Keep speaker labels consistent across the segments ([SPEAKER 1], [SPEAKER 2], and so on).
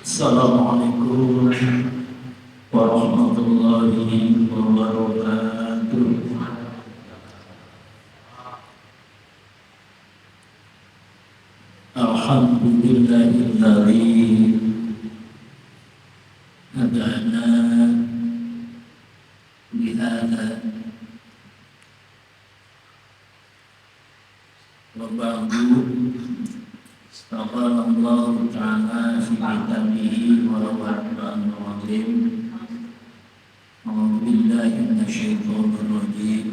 [SPEAKER 1] Assalamualaikum warahmatullahi wabarakatuh. Alhamdulillahilladzi hadana lihadza wa ba'du. Qala Allah Ta'ala fi kitabihi wa huwa al-Qur'anul Azim. A'udzu billahi minasyaitonir rajim.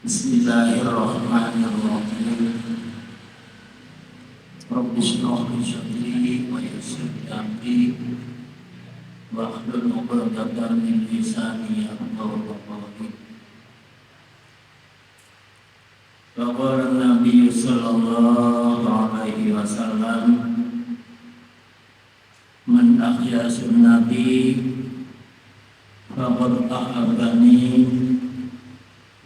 [SPEAKER 1] Bismillahirrahmanirrahim. Rabbi shrah li sadri wa yassir li amri wahlul 'uqdatam min lisani yafqahu qawli. Faqala Nabi sallallahu alaihi wasallam, man ahya sunnati faqad ahabbani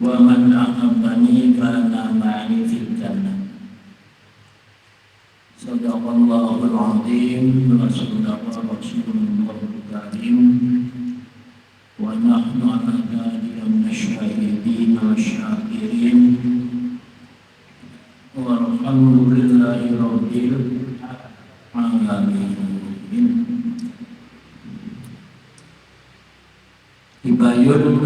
[SPEAKER 1] wa man ahabbani kana ma'i fil jannah. Sadaqallahul azim wa sadaqa rasulullahul karim wa nahnu ala dzalika minasyahidin wasyakirin. Walhamdulillahi rabbil alamin. Ibayun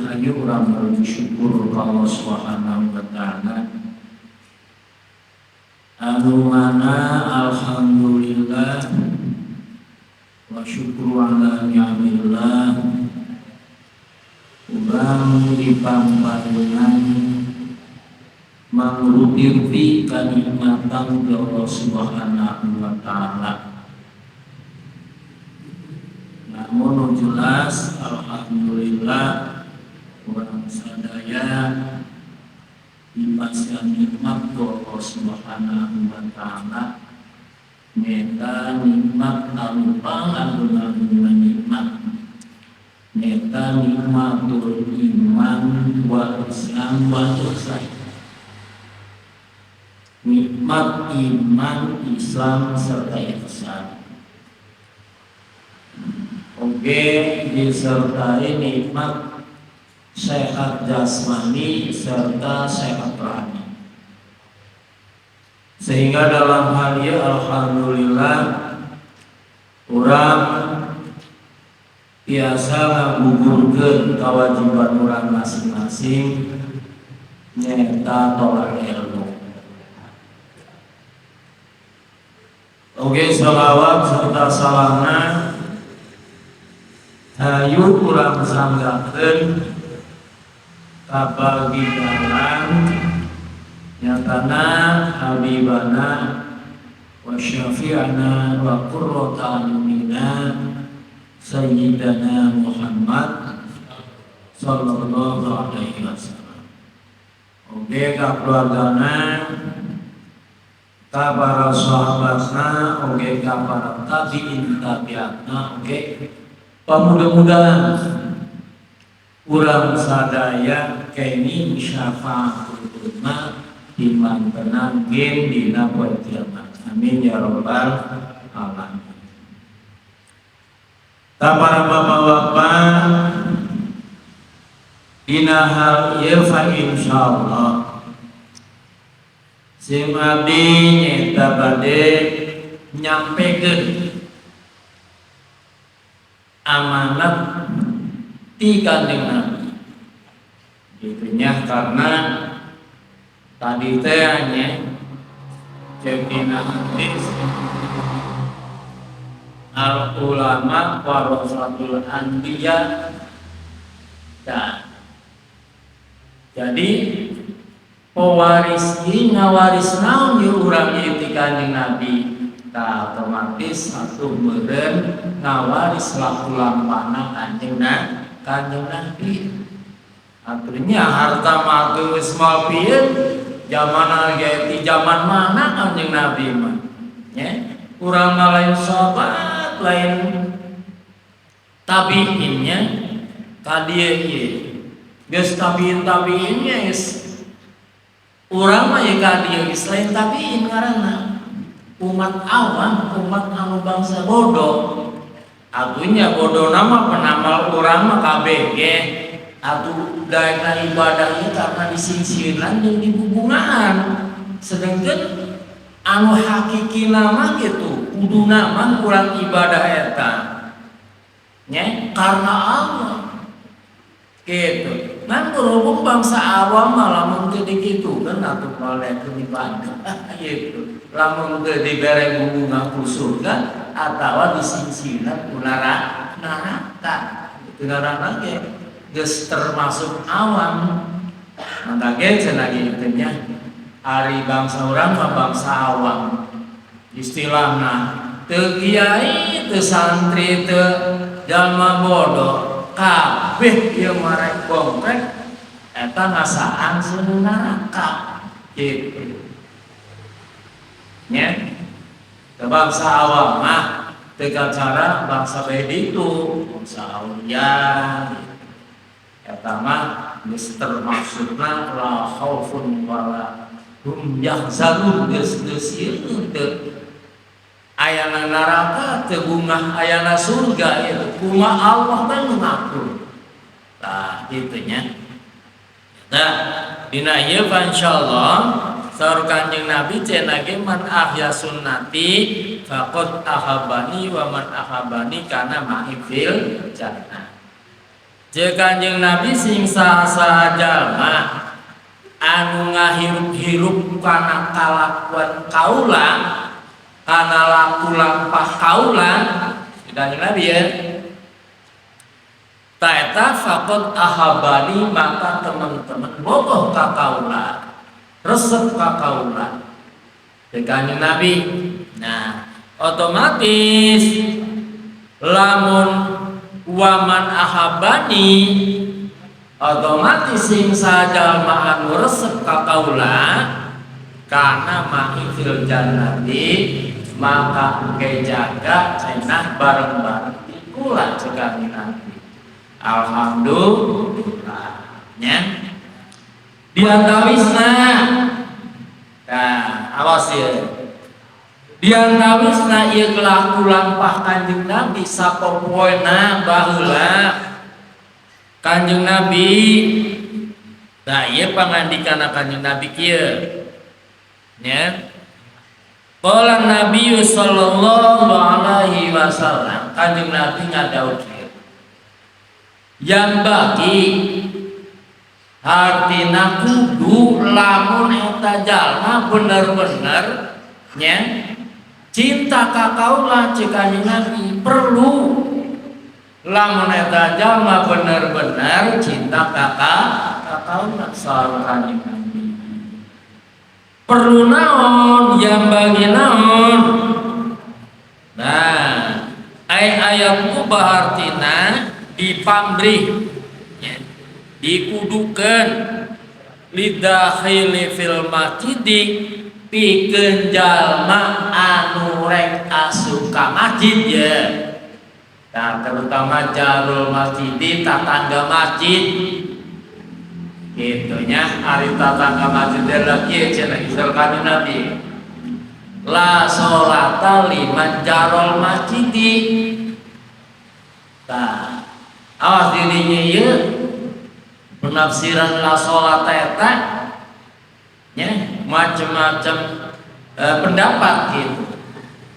[SPEAKER 1] hayu urang bersyukur ka Allah Subhanahu wa taala. Anu mana alhamdulillah wa syukru ala ni'amillah. Urang dipangparingan mangrupi-rupi kanikmatan Allah Subhanahu wa taala. Namun jelas alhamdulillah urang sadaya dipasihan nikmat Allah Subhanahu wa taala. Nyaeta nikmat anu pangagung-agungna nikmat, nyaeta nikmatul iman wa Islam wa ihsan. Nikmat iman, Islam serta ihsan. Oke, disertai nikmat sehat jasmani serta sehat rohani. Sehingga dalam hal ini alhamdulillah urang biasa ngagugurkeun kewajiban urang masing-masing, nyaeta tolak ilmu. Oke, salawat serta salamna hayu urang sanggakeun ka bagindalan nyatana habibana wa syafi'ana wa qurrata a'yunina sayyidana Muhammad sallallahu alaihi wasallam. Oke, ka keluargana, ka para sahabatna, oke ka para tabi'in tabi'atna, oke pamudah-mudahan urang sadaya kenging syafaatul uzma di mantenan gen dina poe kiamat. Amin ya rabbal alamin. Ta para bapak-bapak, dina hal ieu fa insyaallah sim abdi nyaeta bade nyampekeun amanat ti Kanjeng Nabi gitu nya, karena tadi teh nya ceuk dina hadis, al ulama warasatul anbiya. Dan jadi pewaris ieu ngawaris naon ieu urang ieu ti Kanjeng Nabi? Tah, otomatis atuh meureun ngawaris laku lampahna Kanjeng Nabi. Atunya harta mah geus moal pieu zaman ge, ti zaman mana Kanjeng Nabi mah nya. Urang mah lain sahabat, lain tabi'in nya. Ka dieu ieu geus tabi'in, tabi'in nya geus, urang mah ye ka dieu geus lain tabi'in ngaranna. Umat awam, umat anu bangsa bodoh. Atunya bodoh nama penamal urang mah kabeh ge atuh daekna ibadah ieu karena disingsieunan jeung dibubungahan. Sedangkan anu hakiki nama gitu, kuduna mah kurang ibadah eta nya karena Allah gitu. Ngan berhubung bangsa awam mah lamun teu dikitukeun atuh moal ibadah gitu. Lamun teu dibere bubungah ku surga atawa disingsieunan ku neraka. Itu ngaranna ge geus termasuk awam. Maka ge cenah kitu nya, ari bangsa urang mah bangsa awam. Istilahna teu kiai, teu santri, teu jalma bodoh, kabeh ieu mah rek bongkrek eta ngasaan seuneu neraka gitu. Nya. Bangsa awam mah teu cara bangsa bae ditu, bangsa aulia gitu. Eta mah geus termaksudna la khaufun wala hum yahzanun, geus geus ieu teu ayana neraka, teu bungah ayana surga itu kumaha Allah teh nu ngatur. Tah kitu nya. Nah, dina ieu insyaallah saur Kanjeng Nabi cenah ge, man ahya sunnati faqad ahabbani wa man ahabbani kana ma'i fil jannah. Ceuk Kanjeng Nabi, sing saha jalma anu ngahirup-hirup kana kalakuan kaula, kana laku lampah kaula, Kanjeng Nabi ya, ta eta faqad ahabbani, maka teman-teman bogoh ka kaula, resep ka kaula, Kanjeng Nabi. Nah, otomatis lamun waman ahabbani, otomatis sing sajalma anu resep ka kaula kana ma'i fil jannati, maka engke jaga cenah bareng-bareng kula, ceuk Kanjeng Nabi. Alhamdulillah nya. Di antawisna, nah, awas ya, di antawisna ieu kelaku lampah Kanjeng Nabi sapopoena baheula Kanjeng Nabi. Nah, ieu pangandikana Kanjeng Nabi kieu nya. Qala Nabi sallallahu alaihi wasallam, Kanjeng Nabi ngadawuh kieu, yanbaghi hartina kudu lamun eta jalma bener-bener nya cinta ka kaula, ceuk Kanjeng Nabi, perlu lamun eta jalma bener-bener cinta ka kaula. Saur Kanjeng Nabi, perlu naon? Yanbaghi naon? Nah, ay ayatku bahartina dipamrih ya, dikudukeun lidakhili fil masjidi, pikeun jalma anu rek asup ka masjid ya. Nah, terutama jarul masjid, tatangga masjid gitu nya. Ari tatangga masjid lagi cenah saur Kanjeng Nabi, la sholata liman jarol masjidi. Tah, awas dirinya ieu penafsiran la sholata eta nya macam-macam pendapat gitu.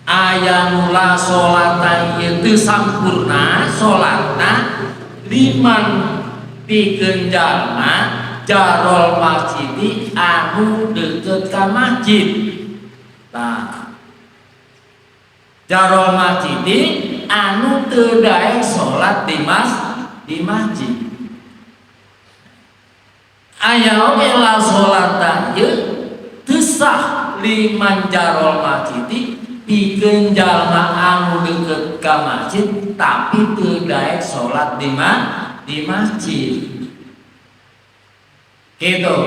[SPEAKER 1] Aya nu la sholata ieu teu sampurna salatna liman pikeun jalma jarol masjidi anu deket ka masjid. Nah, jarol masjidi anu teu daek salat di masjid. Aya oge la sholata ieu teu sah liman jarol masjidi pikeun jalma anu deket ka masjid tapi teu daek salat di masjid gitu.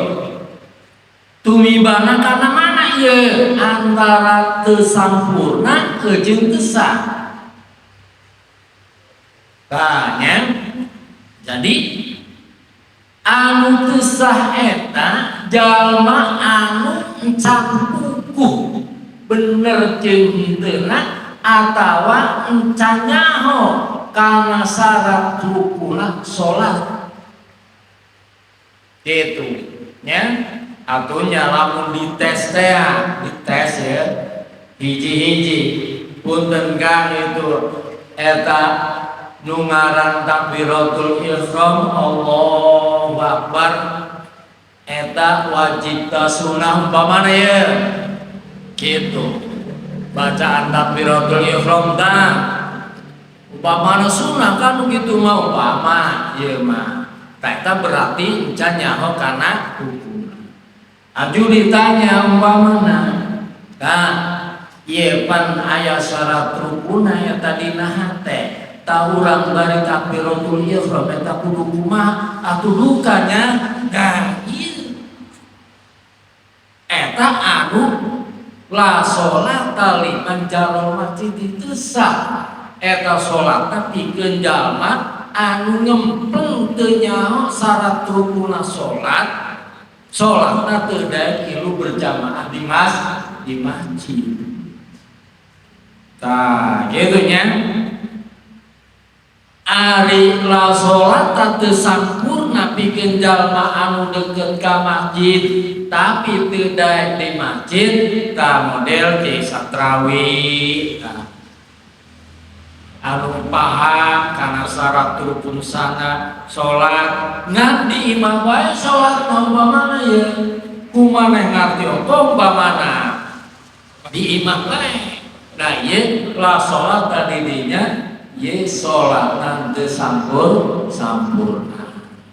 [SPEAKER 1] Tumibana karena mana ieu antara teu sampurna jeung teu sah. Tah nya, jadi anu teu sah eta jalma anu encan puguh. Bener jeung henteu atawa encan nyaho kana syarat rukuna salat gitu nya. Atunya lamun dites teh, dites ya hiji-hiji punten kang, itu eta nu ngaran takbiratul ihram Allahu Akbar eta wajib ta sunah umpamana ya gitu, bacaan takbiratul ihram ta umpamana sunah kan gitu mah, umpama ieu mah eta berarti encan nyaho kana hukumna. Aju ditanya umpamana, nah ieu pan aya syarat rukuna eta dina hate ta, urang bari takbiratul ihram eta kudu kumaha atuh dukanya? Nah, ieu eta anu la sholata liman jalal masjid itu sah eta salatna pikeun jalma anu ngempleng teu nyaho syarat rukuna salat, salatna teu daek ilu berjamaah di masjid. Tah kitu nya. Ari la salat teu sampurna pikeun jalma anu deket ka masjid tapi teu daek di masjid, tah model Ki Satrawi, tah anu paham kana syarat rukun sana salat ngan di imah wae salat umpamana ye kumaneh ngarti apa umpamana di imah wae. Nah, ieu la salat tadi dinya ye salat teu sampurna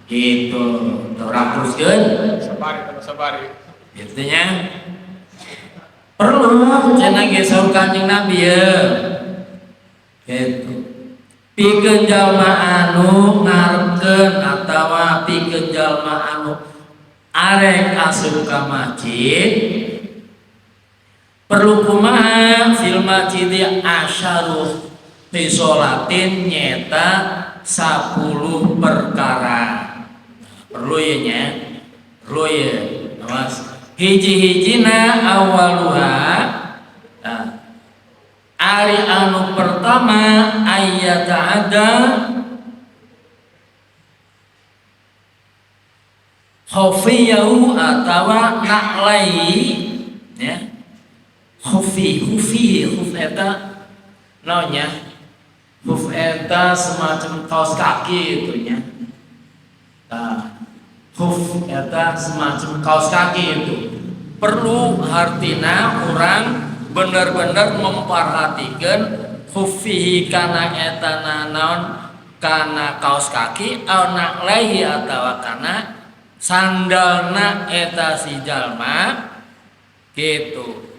[SPEAKER 1] gitu. Urang teruskeun.
[SPEAKER 2] Sabari, tambah sabari.
[SPEAKER 1] Gitu nya, perlu cenah ge saur Kanjeng Nabi ye gitu pikeun jalma anu ngarepkeun atawa pikeun jalma anu arek asup ka masjid perlu kumaha? Fil masjid asyaru fisolatin, nyeta 10 perkara perlu ya nya, perlu ya. Awas, hiji-hijina awaluha. Nah, ari anu pertama ayat ada khafiyahu atawa naklai ya, khufi, khufi, khuf eta naonnya? Khuf eta semacam kaos kaki itu nya. Nah, khuf eta semacam kaos kaki itu perlu, hartina orang benar-benar memperhatikan khufihi kana eta naon, kana kaos kaki, au naklaihi atawa kana sandalna eta si jalma gitu.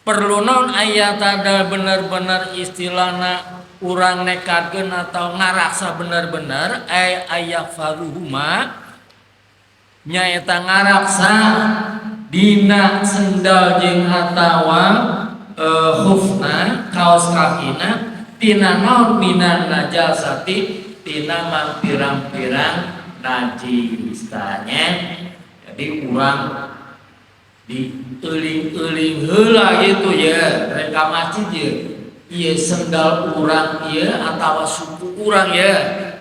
[SPEAKER 1] Perlu naon aya tada bener-bener istilahna urang nekatkeun atau ngaraksa bener-bener ay aya faruhuma, nyaeta ngaraksa dina sendal jeung atawa khufna kaos kakina tina naon? Minan najasati, tina mangpirang-pirang najis. Tanya, jadi urang di euling-euling heula gitu ya rek ka masjid ya, ieu sendal urang ieu atawa suku urang ya.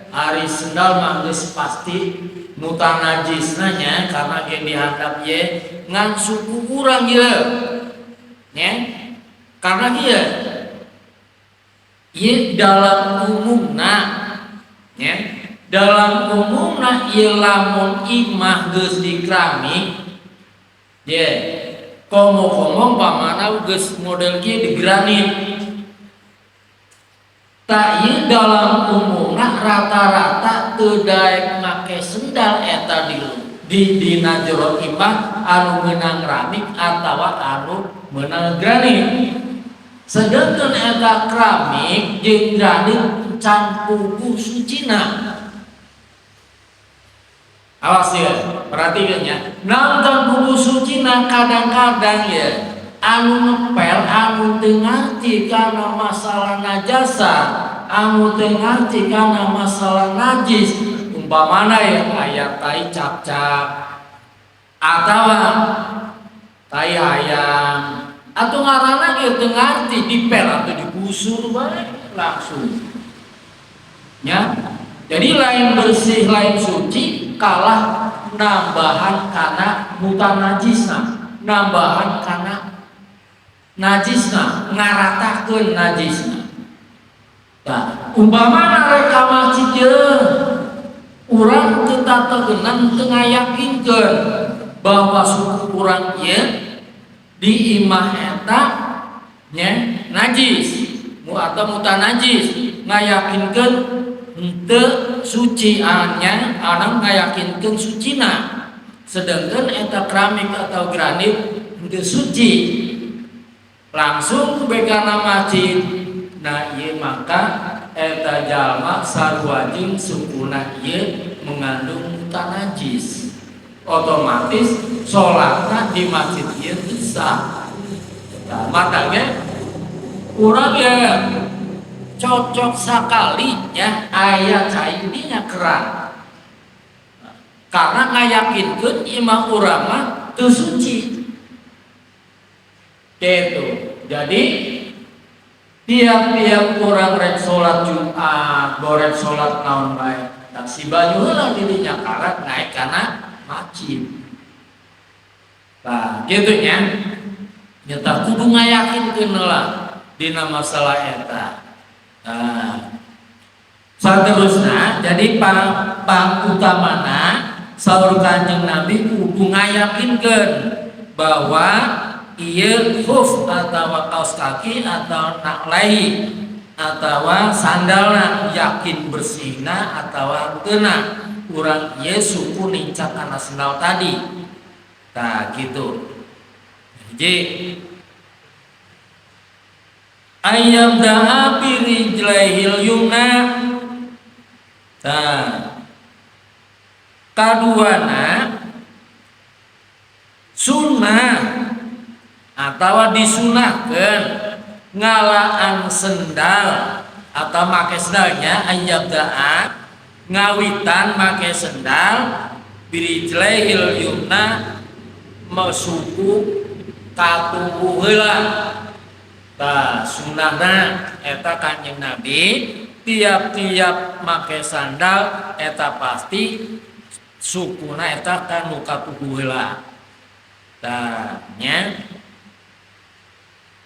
[SPEAKER 1] Ari sendal mah geus pasti muta najisna nya karena ge dihandap ye, ngan suku urang ye nya karena ieu ieu dalam umumna nya, dalam umumna ieu lamun imah geus dikeramik ye, komo-komo pamana geus model kieu di granit tak, ieu dalam umumna rata-rata teu daek make sendal eta di dina jero imah anu meunang keramik atawa anu meunang granit. Sedangkan eta keramik jeung granit can puguh sucina. Awas ya, perhatikan ya. Naon can puguh sucina? Kadang-kadang ya anu ngepel anu teu ngarti kana masalah najasa, anu teu ngarti kana masalah najis, umpamana ya aya tai cap-cap atawa tai ayam Atau ngaranna ge teu ngarti, dipel atau digusur bae langsung. Ya. Jadi lain bersih, lain suci, kalah nambahan kana mutanajisna, nambahan kana najisna, ngaratakeun najisna. Nah, umpamana rek ka masjid ye, urang teu tategenan, teu ngayakinkeun bahwa suku urang ieu di imah eta nya najis mu atau mutanajis, ngayakinkeun henteu suci nya, anu ngayakinkeun sucina, sedangkan eta keramik atau granit henteu suci, langsung bekana masjid. Nah, ieu maka eta jalma sarua jeung sukuna ieu mengandung mutanajis, otomatis sholatna di masjid ieu teu sah. Nah, makanya urang ya cocok sakalinya aya cai dinya keran karena ngayakinkeun imah urang mah teu suci gitu. Jadi tiap-tiap urang rek sholat Jumat, borek sholat naon bae, tak si banyu heula dirinya karak naik kana masjid. Nah, gitu nya. Nyata kudu ngayakinkeun lah dina masalah eta. Nah, saterusna, jadi pang, pang utamana saur Kanjeng Nabi kudu ngayakinkeun bahwa ieu khuf atau kaos kaki atau naklai atau sandalna yakin bersihna atau kena urang ieu suku nincak kana sandal tadi. Nah, gitu. Jadi an yabda'a birijlaihil yumna. Nah, kaduana sunnah atau disunahkan ngalaan sendal atau make sendalnya, an yabda'a ngawitan make sendal, birijlaihil yumna masuku katuhu heula. Tah, sunahna eta Kanjeng Nabi tiap-tiap make sandal eta pasti sukuna eta kan nu katuhu heula. Tah nya,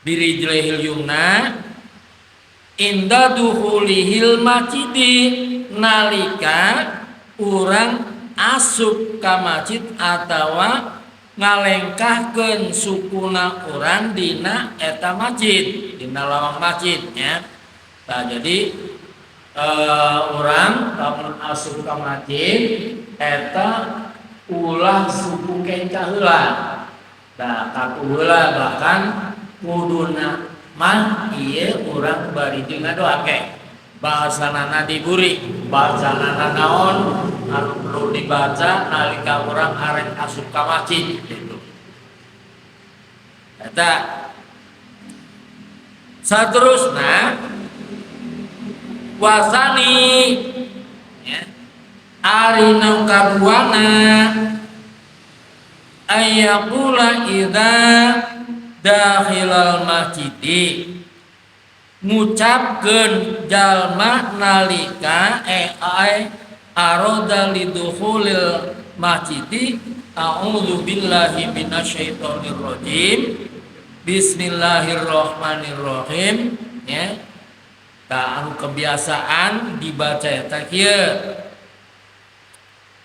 [SPEAKER 1] birijlihil yumna inda dukhulihil masjidi, nalika urang asup ka masjid atawa ngalengkahkeun sukuna urang dina eta masjid, dina lawang masjid nya. Nah, jadi urang lamun asup ka masjid eta ulah suku kenca heula. Nah, katuhu heula, bahkan kuduna mah ieu urang bari jeung ngadoa ke bahasanana diburi, bahasanana naon anu perlu dibaca nalika urang arek asup ka masjid gitu. Eta saterusna, wasani ya, ari nu kaduana an yaqula idza dakhilal masjidi, ngucapkeun jalma nalika ai aroda lidukhulil masjidi, a'udzu billahi minasyaitonir rajim, bismillahirrahmanirrahim ya. Tah, anu kebiasaan dibaca eta kieu,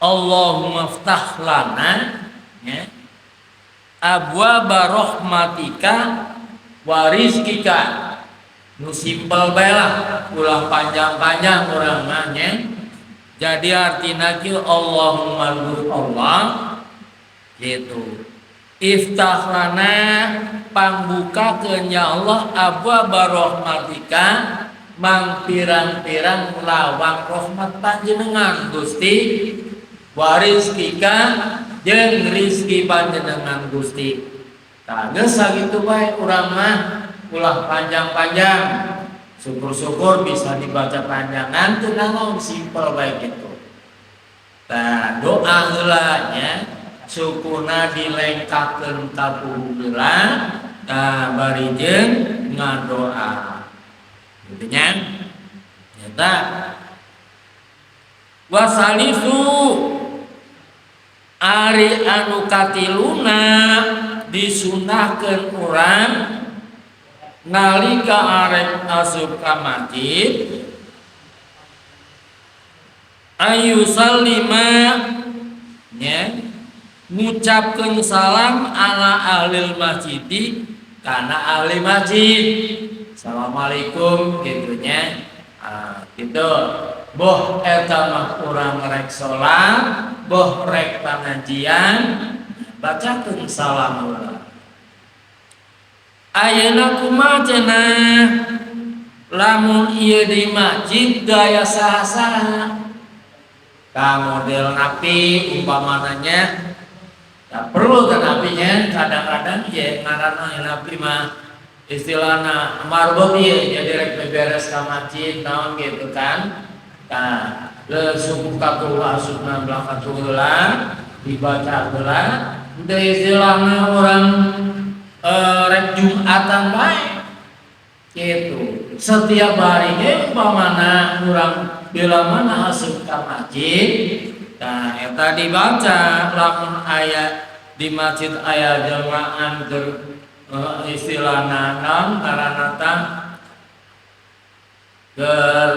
[SPEAKER 1] Allahumma ftah lana ya abwaba rahmatika wa rizkika. Nu simpel bae lah, ulah panjang-panjang urang mah nya. Jadi artina kieu, Allahumma Allah gitu, iftah lana pangbukakeun ya Allah, abwaba rahmatika mang pirang-pirang lawang rahmat panjenengan Gusti, wa rizkika jeung rizki panjenengan Gusti. Tah, geus sakitu bae urang mah, ulah panjang-panjang. Syukur-syukur bisa dibaca panjangan teu naon, simpel bae gitu. Tah, doa heula nya, sukuna dilengkahkeun ka heula. Tah bari jeung ngadoa gitu nya. Eta wasalisu ari anu katiluna disunahkeun urang nalika arek asup ka masjid ayu sallima nya ngucapkeun salam ala ahlil masjidi kana ahli masjid, assalamualaikum gitu nya. Ah, gitu boh eta mah urang rek salat boh rek pangajian bacakeun salam urang. Ayeuna kumaha cenah lamun ieu di masjid gaya saha-saha ka model napi umpamananya tak perlu kan napinya. Kadang-kadang ya ngaranna napi mah istilahna marbot ieu jadi rek beberes ka masjid naon gitu kan. Nah, le suku katuh asupna belah katuh heula dibaca heula teu istilahna urang rek Jumatan bae gitu. Setiap hari ge umpamana urang bila mana asup ka masjid, nah eta dibaca lamun aya di masjid aya jelmaan keur istilahna naon ngaranna tah keur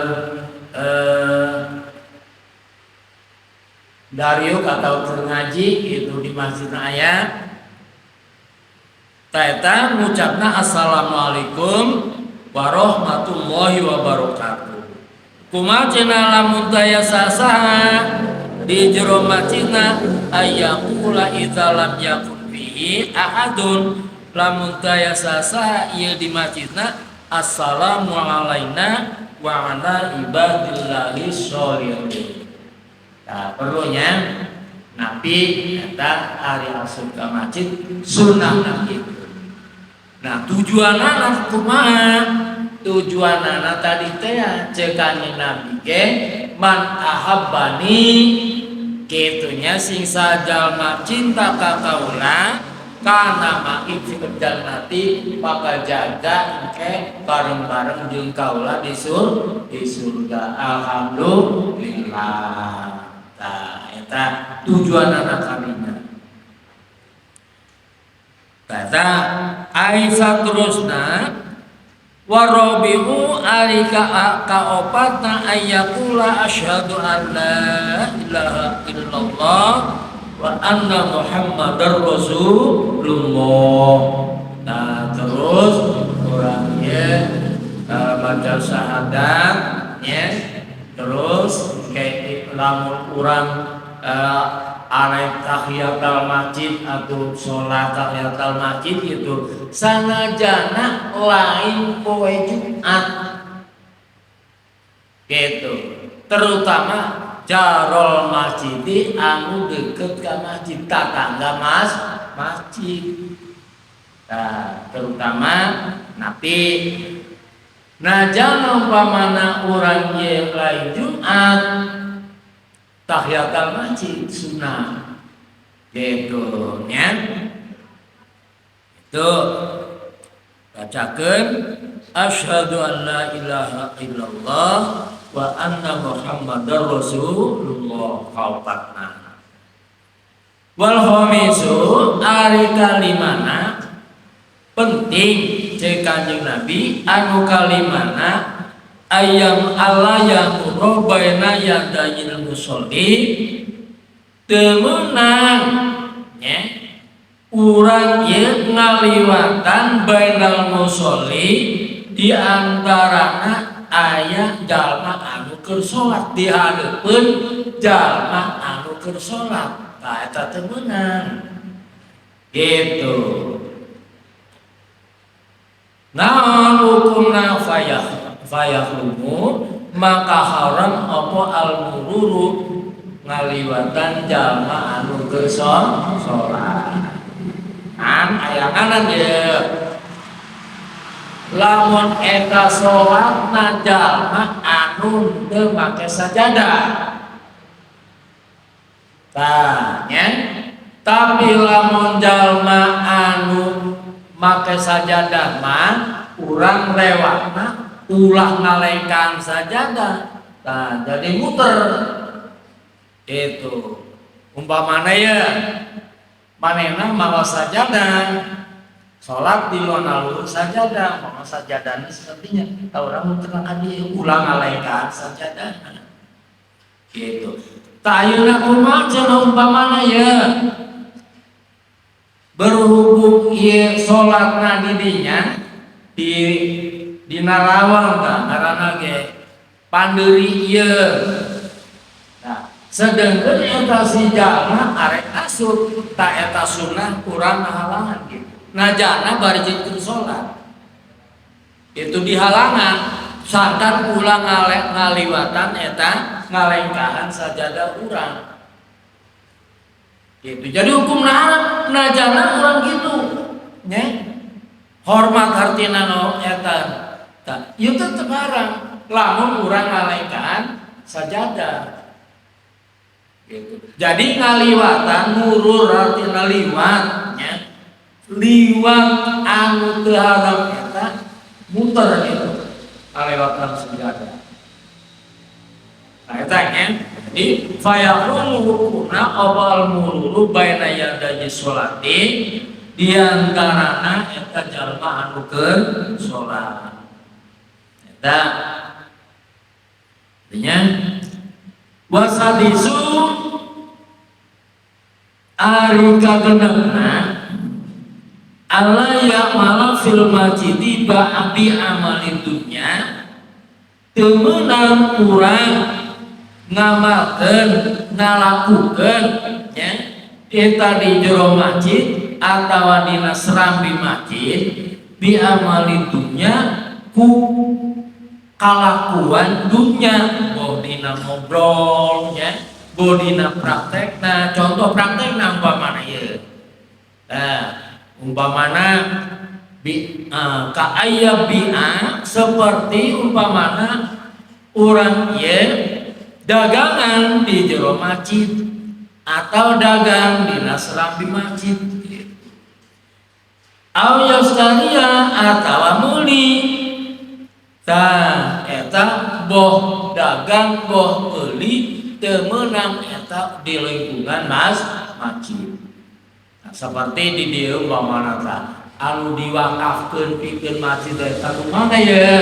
[SPEAKER 1] dariuk atau keur ngaji itu di masjid aya. Tah eta ngucapna assalamualaikum warahmatullahi wabarakatuh. Kumaha cenah lamun taya sasaha di jero masjidna ayyaqula idza lam yakun fihi ahadun lamun taya sasaha ieu di masjidna assalamu alaina wa ala ibadillahi sholihin. Nah, perlunya Nabi eta ari asup ka masjid sunnah gitu. Nah, tujuanana kumaha? Tujuanana tadi teh ceuk Kanjeng Nabi ge man ahabbani kitunya sing sajalma cinta ka kaula kana ma'i fil jannati bakal jaga engke bareng-bareng jeung kaula di di surga. Alhamdulillah. Tah eta tujuanana kaminya. Kata Aisyah terusna warabi'u ari ka kaopatna ayyakula asyhadu an la ilaha illallah wa anna muhammadar rasulullah. Nah terus orangnya baca syahadat ya, terus kayak lamun urang arek tahiyatul masjid atau sholat tahiyatul masjid itu sanajana lain poe Jumat gitu, terutama jarol masjid anu deket ke masjid tatangga mas masjid. Nah, terutama napi. Nah jangan umpamana urang ye lain Jumat tahiyatul masjid sunnah gitu nya. Itu bacakeun asyhadu an la ilaha illallah wa anna muhammadar rasulullah kaopatna. Wal khamisu ari kalimana penting ceuk Kanjeng Nabi anu kalimana ayam alla yamurra baina yadayil musolli teu meunang nya urang ieu ngaliwatan bainal musolli di antarana aya jalma anu keur salat di hareupeun jalma anu keur salat. Tah eta teu meunang gitu. Naon hukumna? Fayah fayahrumu maka haram apa al mururu ngaliwatan jalma anu keur salat. Kan ayanganan ye lamun eta salatna jalma anu teu make sajadah. Tah nya, tapi lamun jalma anu Make sajadah mah urang lewatna ulah ngalengkahan sajadah. Nah, jadi muter itu. Umpamana ya, manehna mawa sajadah, salat di luar alur sajadah, mawa sajadahna sepertinya tah urang muter ka dieu, ulah ngalengkahan sajadah gitu. Tah, ayeuna kumaha cenah? Umpamana ya, berhubung ieu salatna di dinya, di dina lawang, tah ngaranna ge pandeuri ieu. Nah, sedengkeun eta si jalma arek asup, tah eta sunnah kurang halangan gitu. Najana bari jeung salat itu dihalangan, sangkan ulah ngaliwatan eta ngalengkahan sajadah urang gitu. Jadi hukum najana urang gitu nya, hormat hartina no eta. Tah, ieu tetep haram lamun urang ngalengkahan sajadah gitu. Jadi ngaliwatan, murur artina liwat nya, liwat anu teu haram eta muter gitu ngalewatan sajadah. Nah, eta nya. Jadi fayahrumu hukumna apa al mururu baina yadayi sholati, diantarana eta jalma anu keur salat. Eta artinya wasadisu ari kagenepna alla ya'mala fil masjidi ba'di amalid dunya, teu meunang urang ngamalkeun, ngalakukeun nya eta di jero masjid atawa dina serambi masjid, bi amalid dunya, ku kalakuan dunya, boh dina ngobrol nya, boh dina praktekna. Contoh praktekna umpamana ieu, nah, umpamana bi ka aya bi'a, seperti umpamana urang ieu dagangan di jero masjid atau dagang di serambi masjid gitu. Au yashtariya atawa meuli. Tah, eta boh dagang boh meuli teu meunang eta di lingkungan masjid. Nah, seperti di dieu umpamana tah anu diwakafkeun pikeun masjid eta mana ya,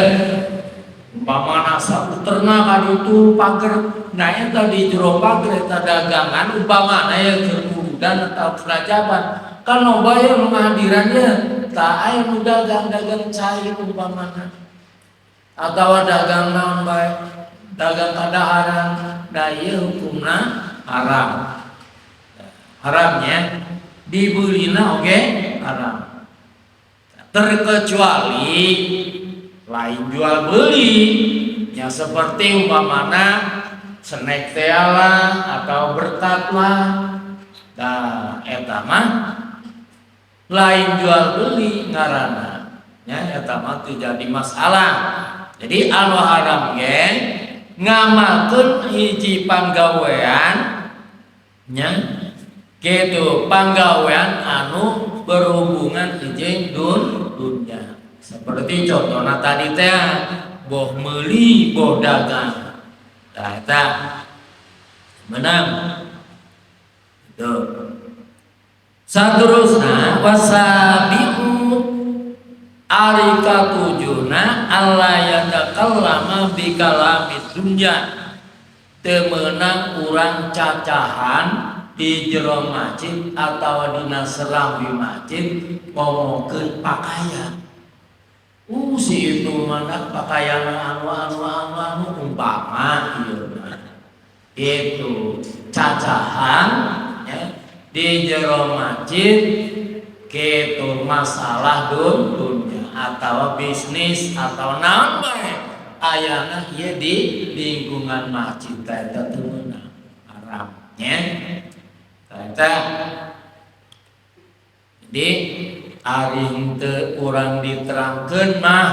[SPEAKER 1] umpamana sauterna ka ditu pager. Nah, eta di jero pager eta dagangan umpamana ya, keur muludan atau kerajaban kan loba ya nu ngahadirannya. Tah, aya nu dagang-dagang cai umpamana atau dagang naon bae, dagang kadaharan. Nah, ieu hukumna haram, haramnya dibelina oge haram, terkecuali lain jual beli ya, seperti umpamana snack teh lah atau berkat lah. Nah, eta mah lain jual beli ngaranna ya, eta mah teu jadi masalah. Jadi anu haram ge ngamalkeun hiji panggawean nya gitu, panggawean anu berhubungan jeung dunya, seperti contohnya tadi teh boh meuli boh dagang. Nah, eta menang itu. Saterusna wasabi'u ari katujuna alla yatakallama bikalamid dunya, teu meunang urang cacahan di jero masjid atau dina serambi masjid ngomongkeun pakaian. Si itu mana pakaian anu anu anu anu umpama ieu mah. Itu cacahan ya di jero masjid gitu, masalah dunia atau bisnis atau naon bae ayana ieu di lingkungan masjid, eta teu meunang, haram nya eta. Jadi ari henteu urang diterangkeun mah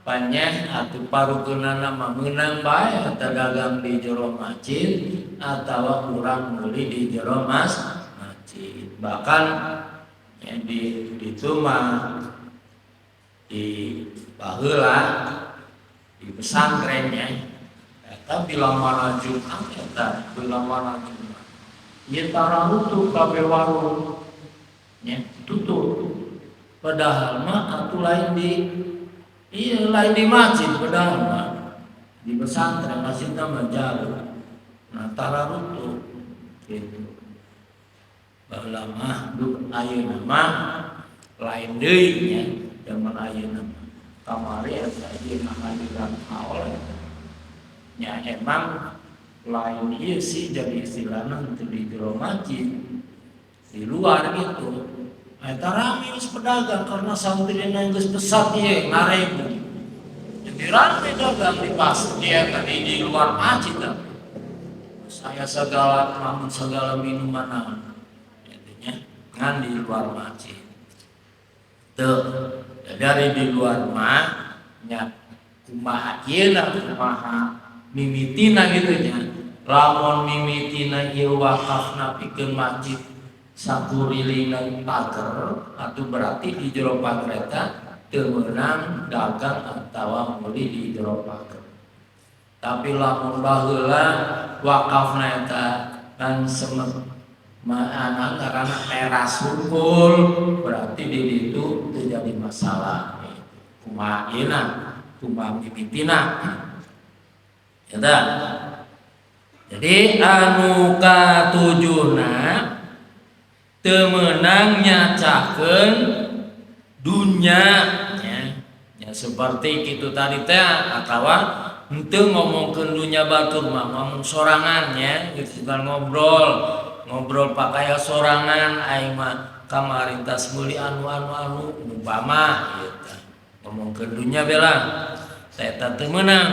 [SPEAKER 1] panyeh atuh parukeunana mah meunang bae eta dagang di jero masjid atawa urang meuli di jero masjid, bahkan Ya, di itu mah di baheula di pesantrennya eta bila mana Jumat, eta bila mana Jumat ieu tara tutup kabeh warung nya, tutup. Padahal mah atuh lain di, iya, lain di masjid, padahal mah di pesantren, masjidnya mah jauh. Nah, tara tutup gitu baheula mah. Duh, ayeuna mah lain deui nya, zaman ayeuna mah. Kamari eta ieu ngahadiran haul eta nya, emang lain ieu sih, jadi istilahna teu di jero masjid, di luar gitu. Eta rame geus pedagang karena santrina geus pesat ieu ngarebu, jadi rame dagang di pas dia tadi di luar masjid. Tapi saya segala namun segala minuman naon intinya ngan di luar masjid tuh. Dari di luar mah nya kumaha ieu, kumaha mimitina gitu nya. Lamun mimitina ieu wakafna pikeun masjid sakurilingna pager atau berarti di jero pager eta teu meunang dagang atawa meuli di jero pager. Tapi lamun baheula wakafna eta kan semet maana karena teras hungkul, berarti di ditu teu jadi masalah. Kumaha ieuna, kumaha mimitina ya tah. Jadi anu katujuhna, teu meunang nyacakeun dunya nya, ya seperti kitu tadi teh, atawa henteu ngomongkeun dunya batur mah, ngomong sorangan nya gitu kan, ngobrol ngobrol pakaya sorangan, aing mah kamari tas meuli anu anu anu umpama gitu, ngomongkeun dunya bela eta teu meunang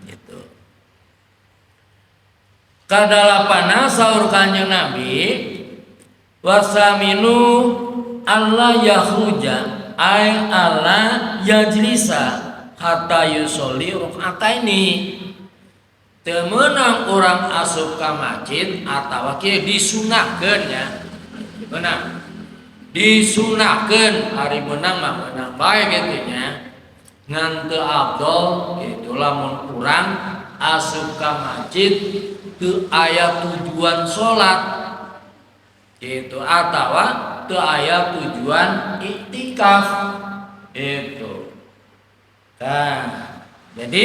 [SPEAKER 1] gitu. Kadalapana saur Kanjeng Nabi, wasaminu alla yakhruja ay alla yajlisa hatta yusolli rakaataini. Teu meunang urang asup ka masjid atawa kieu, disunahkeun nya, meunang, disunahkeun. Ari meunang mah meunang bae kitu nya, ngan teu afdol gitu lamun urang asup ka masjid teu aya tujuan salat gitu atawa teu aya tujuan iktikaf itu. Nah, jadi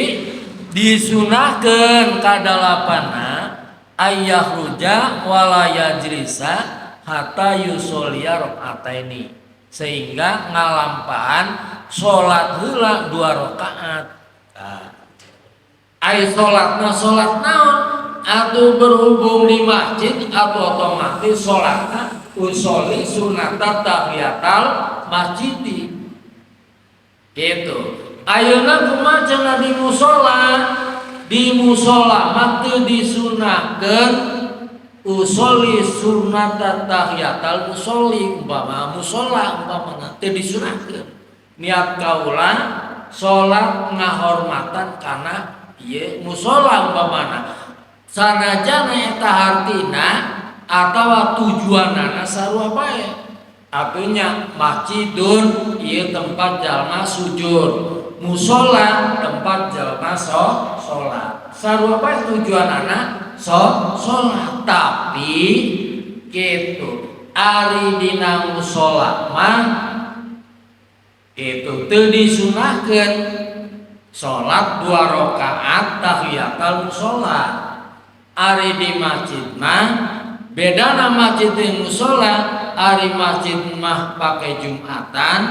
[SPEAKER 1] disunahkeun kadalapana ayyakhruja wala yajlisa hatta yusolliya rakaataini, sehingga ngalampahan salat heula dua rakaat. Nah, ai salatna salat naon atau berhubung di masjid atau otomatis salatna usolli sunata tahiyatal masjid gitu. Ayeuna kumaha cenah di musola? Di musola mah teu disunahkeun usolli sunnata tahiyatal musolli, umpama musola umpamana teu disunahkeun. Niat kaula salat ngahormatan kana ieu musola umpamana, sanajana eta hartina atawa tujuanana sarua bae. Artinya masjidun ieu tempat jalma sujud, musola tempat jalma salat, sarua bae tujuanana salat. Tapi gitu, ari dina musola mah itu teu disunahkeun salat dua rakaat tahiyatul musola. Ari di masjid mah bedana masjid jeung musola, ari masjid mah pake jumatan,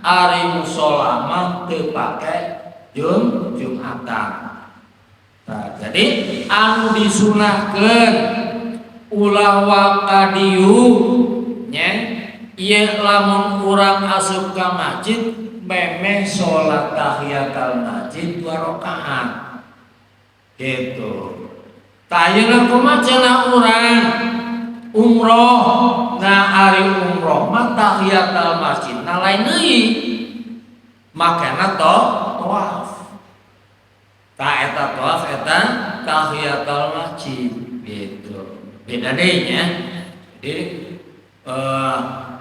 [SPEAKER 1] ari musola mah teu pake jumatan. Nah, jadi anu disunahkeun ulah waka diuk nya ieu lamun urang asup ka masjid memeh salat tahiyatul masjid dua rakaat gitu. Tah, ayeuna kumaha cenah urang umroh? Nah, ari umroh mah tahiyatul masjid nah lain deui, makana to tawaf. Tah, eta tawaf eta tahiyatul masjid gitu, beda deui nya. Jadi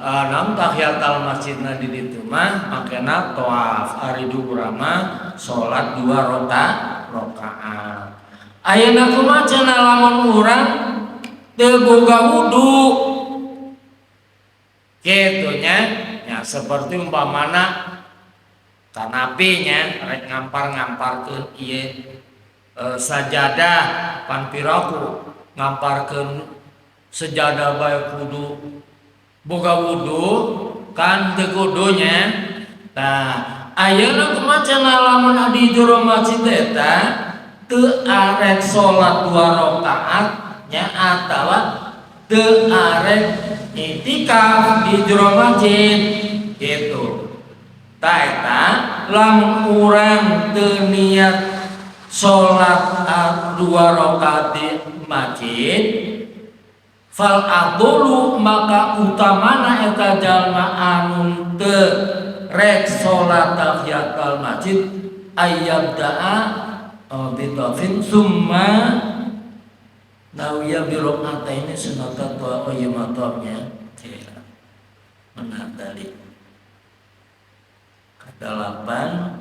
[SPEAKER 1] Naon tahiyatul masjidna di ditu mah makena tawaf ari dubura mah salat 2 rakaat. Ayeuna kumaha cenah lamun urang teu boga wudu kitu nya, nya seperti umpamana kanapi nya rek ngampar-ngamparkeun ieu sajadah pan piraku ngamparkeun sejadah bae kudu boga wudu kan teu kudu nya. Tah ayeuna kumaha cenah lamun di jero masjid eta teu arek salat 2 rakaat nya atawa teu arek itikaf di jero masjid gitu. Tah eta lamun urang teu niat salat 2 rakaat di masjid fal afdalu maka utamana eta jalma anu teu rek salat tahiyatul masjid ayyabda'a bitafin summa nawiya bi rakaataini sunatan wa ayyamatnya menandali kedelapan.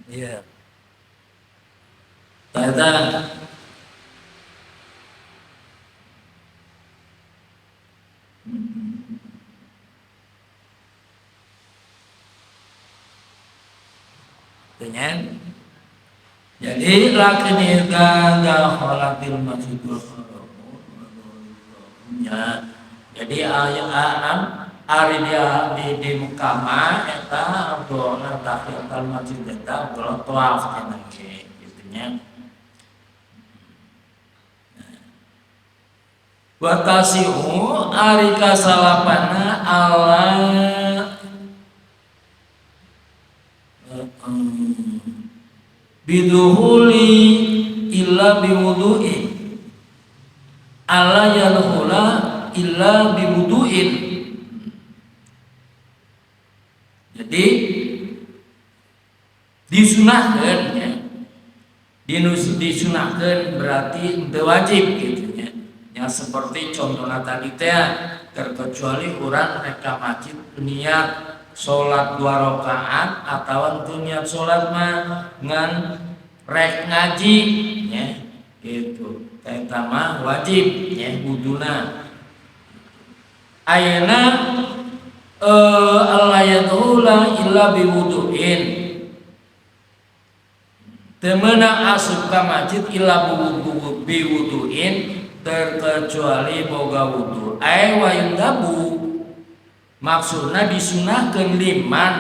[SPEAKER 1] Iya. Ternyata dengan jadi lakin idza dakhalatil masjidul haram ya. Jadi ayat ari dia di Mekah mah eta abdullah tahiyatul masjid eta abdullah tawaf cenah ge kitu nya. Wa tasihu ari kasalapana ala biduhuli illa biwudu'in ala yadkhula illa biwudu'in. Jadi disunahkeun ya. Disunahkeun berarti henteu wajib gitu nya. Ya seperti contohna tadi teh terkecuali urang rek ka masjid niat salat 2 rakaat atawa teu niat salat mah ngan rek ngaji nya gitu. Eta mah wajib nya wuduna. Ayeuna alla yadkhula illa biwudu'in. Teu meunang asup ka masjid illa biwudu'in terkecuali boga wudu. Ai wa yundabu maksudna disunahkeun liman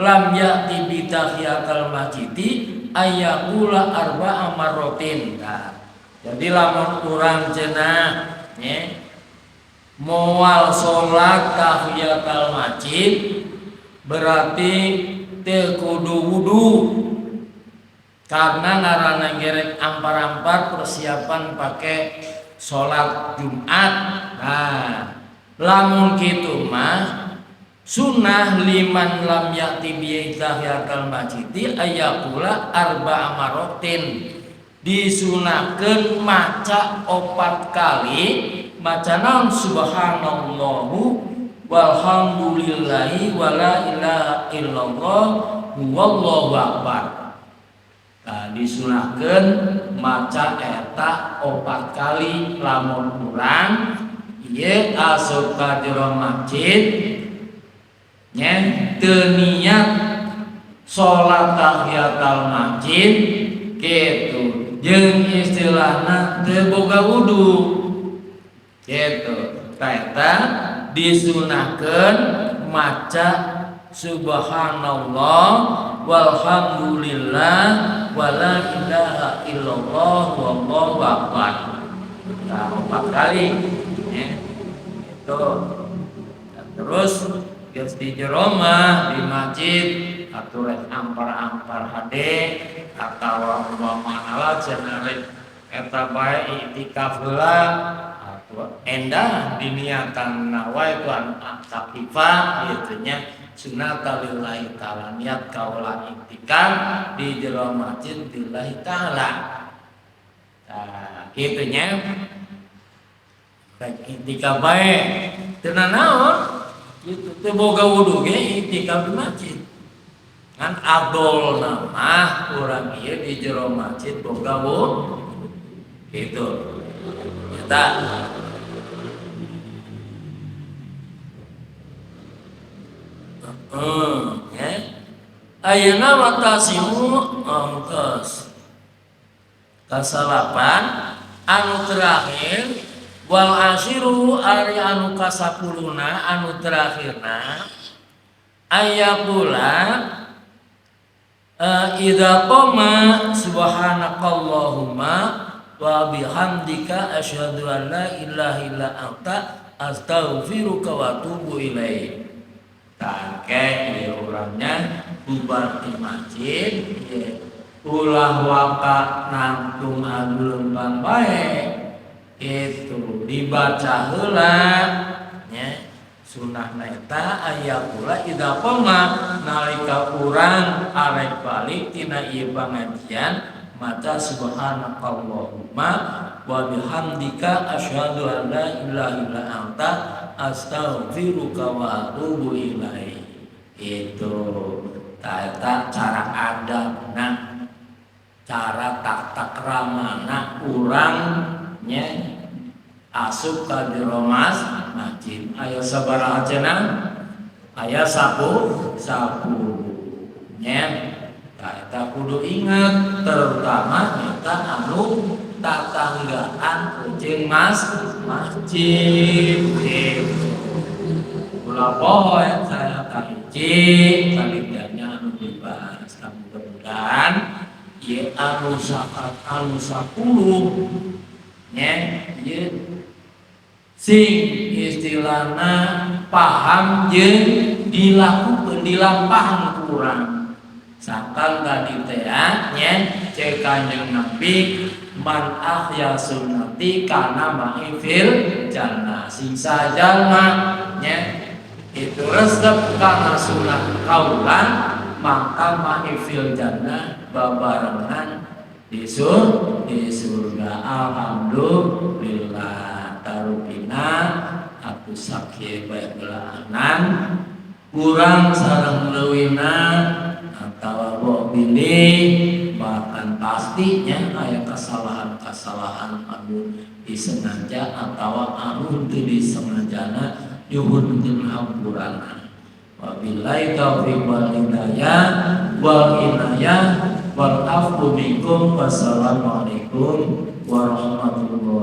[SPEAKER 1] lam ya'ti bi tahiyatul masjidi ayyaqula arba'a marratin. Nah, jadi lamun urang cenah nya moal salat tahiyatul masjid berarti teu kudu wudu karena ngaranna gerek ampar-ampar persiapan pakai salat Jumat. Nah, lamun kitu mah sunnah liman lam ya'ti bi tahiyatul masjid ayyaqula arba'a marratin. Disunahkeun maca 4 kali, maca naon subhanallahu walhamdulillahi wala ilaha illallah wallahu akbar. Nah, disunahkeun maca eta 4 kali lamun urang ieu asup ka jero masjid nya teu niat salat tahiyatul masjid kitu jeung istilahna teu boga wudu kitu. Tah eta disunahkeun maca subhanallah walhamdulillah wala ilaha illallah wallahu akbar. Nah, 4 kali ya. Itu. Nah, terus geus di jero mah di masjid atuh rek ampar-ampar hade atawa umpamana lah cenah rek eta bae iktikaf heula Atuh endah diniatan nawaitu an a'takifa kitu nya sunata lillahi ta'ala, niat kaula iktikaf di jero masjid lillahi ta'ala. Tah kitu nya rek iktikaf bae teu nanaon kitu, teu boga wudu ge iktikaf di masjid. Ngan afdolna mah urang ieu di jero masjid boga wudu kitu. Eta ya. Ayeuna watasimu ongkos kasalapan anu terakhir wal asyiru ari anu kasapuluna anu terakhirna ayakula idza qama subhanakallahumma wa bihamdika asyhadu an la ilaha illa anta astaghfiruka wa atubu ilaik. Tangke ieu urangnya bubar di masjid ieu ulah waka nangtung anu lempang bae itu dibaca heula nya sunahna eta aya pula idza qama nalika urang arek balik tina ieu pangajian maca subhanakallahumma wa bihamdika asyhadu an la ilaha illa anta astaghfiruka wa atubu ilaik. Itu eta cara adabna, cara tata kramana urang nya asup ka jero masjid. Aya sabaraha cenah? Aya 10 nya. Tah eta kudu inget terutama eta anu tatanggaan jeung masjid gitu. Ulah poho eta kahiji kalidanya anu dibahas. Mudah-mudahan ieu anu sakat anu 10 nya ieu sing istilahna paham jeung dilakukeun dilampahan ku urang. Sangkan tadi teh nya cek Kanjeng Nabi man ahya sunnati kana ma'i fil jannah, sing sajalma nya itu resep kana sunah kaula maka ma'i fil jannah babarengan di surga. Alhamdulillah tarupina aku sakit bae belaanan kurang sareng leuwina atawa bilih bahkan pastinya aya kesalahan-kesalahan anu disengaja atawa anu teu disengajana nyuhunkeun hampurana. Wabillahi taufiq wal hidayah wal inayah wal afwu minkum. Wassalamualaikum warahmatullahi.